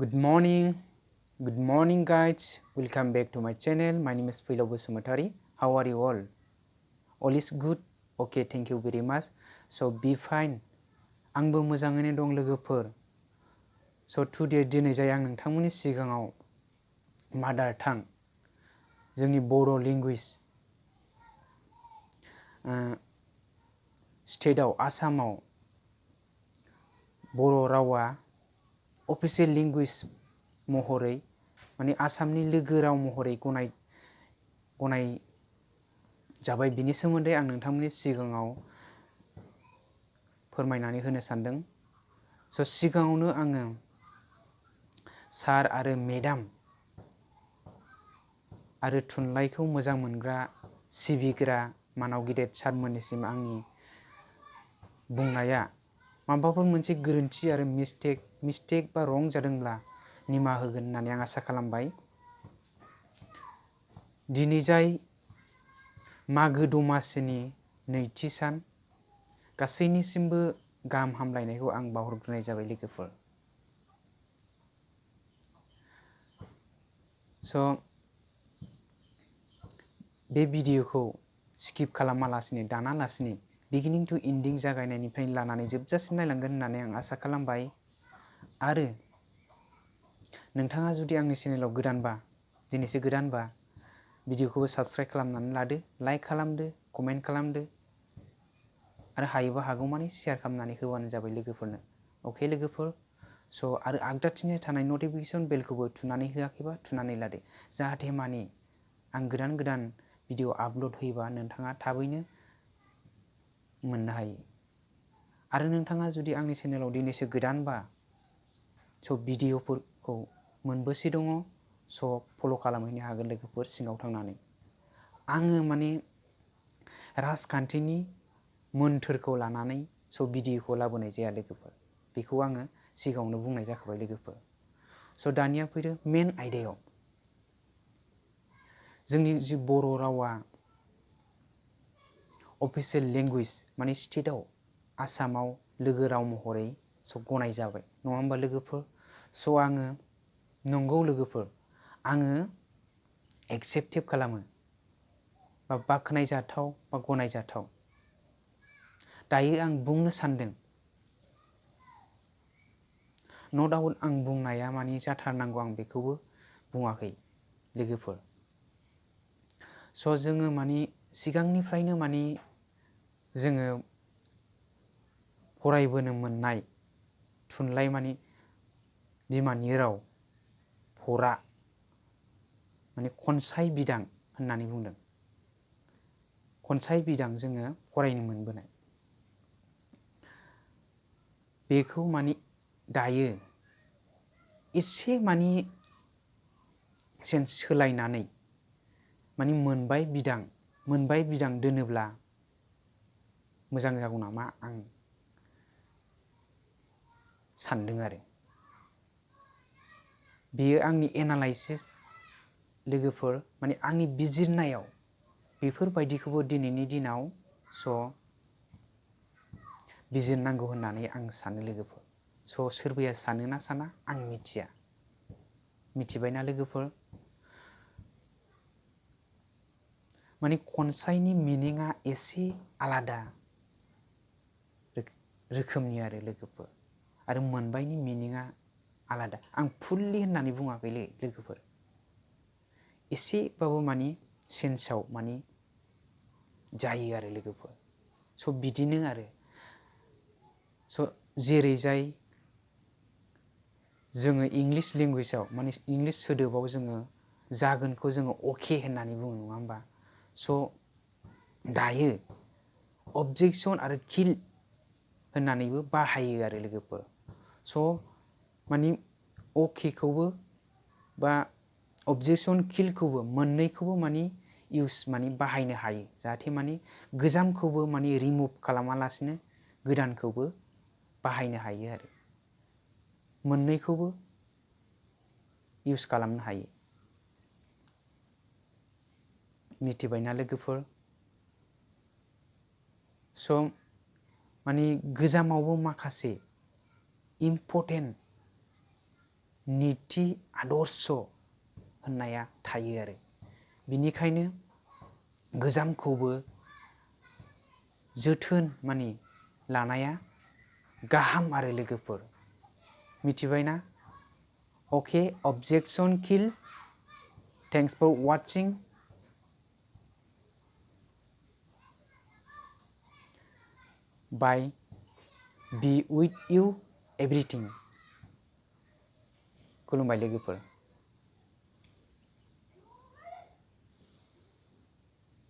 Good morning guys. Welcome back to my channel. My name is Bodo Basumatari. How are you all? All is good? Okay, thank you very much. So be fine. आंबो मोजाङैनो दं लोगोफोर. So today दिनै जाय आं नोंथांमोननि सिगाङाव मादार टां जोंनि बर' लेंगुवेज स्टेटआव आसामाव बर' रावा अफिसियेल लेंगुवेज महरै माने आसामनि लोगो राव महरै गनाय जाबाय बिनि सोमोन्दै आं नोंथांमोननि सिगाङाव फोरमायनानै होनो सानदों। स' सिगाङावनो आङो सार आरो मेडाम आरो थुनलाइखौ मोजां मोनग्रा सिबिग्रा मानाव गिदिर सारमोननिसिम आंनि बुंनाया माबाफोर मोनसे गोरोन्थि आरो मिस्टेक बा रं जादोंब्ला निमाहा होगोन होननानै आं आसा खालामबाय। दिनै जाय मागो दमासिनि नैथि सान गासैनिसिमबो गाहाम हामलायनायखौ आं बावहरग्रोनाय जाबाय लोगोफोर। स' बे भिडिअखौ स्किप खालामालासिनो दानालासिनो बिगिनिं टु एन्डिं जागायनायनिफ्राय लानानै जोबजासिम नायलांगोन होननानै आं आसा खालामबाय। आरो नोंथाङा जुदि आंनि चेनेलाव गोदानबा दिनैसो गोदानबा भिडिअखौबो साबस्क्राइब खालामनानै लादो, लाइक खालामदो, कमेन्ट खालामदो आरो हायोबा हागौमानि शेयार खालामनानै होबानो जाबाय लोगोफोरनो। अके लोगोफोर? स' आरो आगदाथिंजाय थानाय नटिफिकेसन बेलखौबो थुनानै होआखैबा थुनानै लादो, जाहाथे माने आं गोदान भिडिअ आपल'ड होयोबा नोंथाङा थाबैनो मोननो हायो। आरो नोंथाङा जुदि आंनि चेनेलाव दिनैसो गोदानबा स' भिडिअफोरखौ मोनबोसे दङ, स' फल' खालामहैनो हागोन लोगोफोर सिङाव थांनानै। आङो माने राजखान्थिनि मोन्थोरखौ लानानै स' भिडिअखौ लाबोनाय जाया लोगोफोर। बेखौ आङो सिगाङावनो बुंनाय जाखाबाय लोगोफोर। स' दानिया फैदो मेन आयदायाव। जोंनि जि बर' रावा अफिसियेल लेंगुवेज माने स्टेटआव आसामाव लोगो राव महरै स' गनाय जाबाय नङा होमबा लोगोफोर? स' आङो नंगौ लोगोफोर, आङो एक्सेप्टेड खालामो बा बाख्नायजाथाव बा गनायजाथाव। दायो आं बुंनो सानदों, न' डाउट आं बुंनाया माने जाथारनांगौ आं बेखौबो बुङाखै लोगोफोर। स' जोङो माने सिगांनिफ्रायनो माने जोङो फरायबोनो मोननाय थुनलाइ माने बिमानि राव फरा माने खन्साइ बिदां होननानै बुंदों। खन्साइ बिदां जोङो फरायनो मोनबोनाय। बेखौ माने दायो एसे माने सेन्स सोलायनानै माने मोनबाय बिदां दोनोब्ला मोजां जागौ नामा आं सानदों आरो। बेयो आंनि एनालाइसिस लोगोफोर, माने आंनि बिजिरनायाव बेफोरबायदिखौबो दिनैनि दिनाव स' बिजिरनांगौ होननानै आं सानो लोगोफोर। स' सोरबाया सानो ना साना आं मिथिया। मिथिबायना लोगोफोर? माने खन्साइनि मिनिङा एसे आलादा रोखोमनि आरो लोगोफोर, आरो मोनबायनि मिनिङा आलादा। आं फुल्लि होननानै बुङाखैलै लोगोफोर, एसेबाबो माने सेन्सआव माने जायो आरो लोगोफोर। स' बिदिनो आरो स' जेरैजाय जोङो इंलिश लेंगुवेजाव माने इंलिश सोदोबाव जोङो जागोनखौ जोङो अके होननानै बुङो नङा होमबा? स' दायो अबजेक्सन आरो किल होननानैबो बाहायो आरो लोगोफोर। स' माने अकेखौबो बा अबजेक्सन किलखौबो मोननैखौबो माने माने बाहायनो हायो, जाहाथे माने गोजामखौबो माने रिमुभ खालामालासिनो गोदानखौबो बाहायनो हायो आरो मोननैखौबो इउस खालामनो हायो। मिथिबायना लोगोफोर? स' माने गोजामावबो माखासे इम्परटेन्ट नीति आदर्श होननाया थायो आरो बिनिखायनो गोजामखौबो जोथोन माने लानाया गाहाम आरो लोगोफोर मिथिबायना okay objection kill thanks for watching bye be with you everything खुलुमबाय लोगोफोर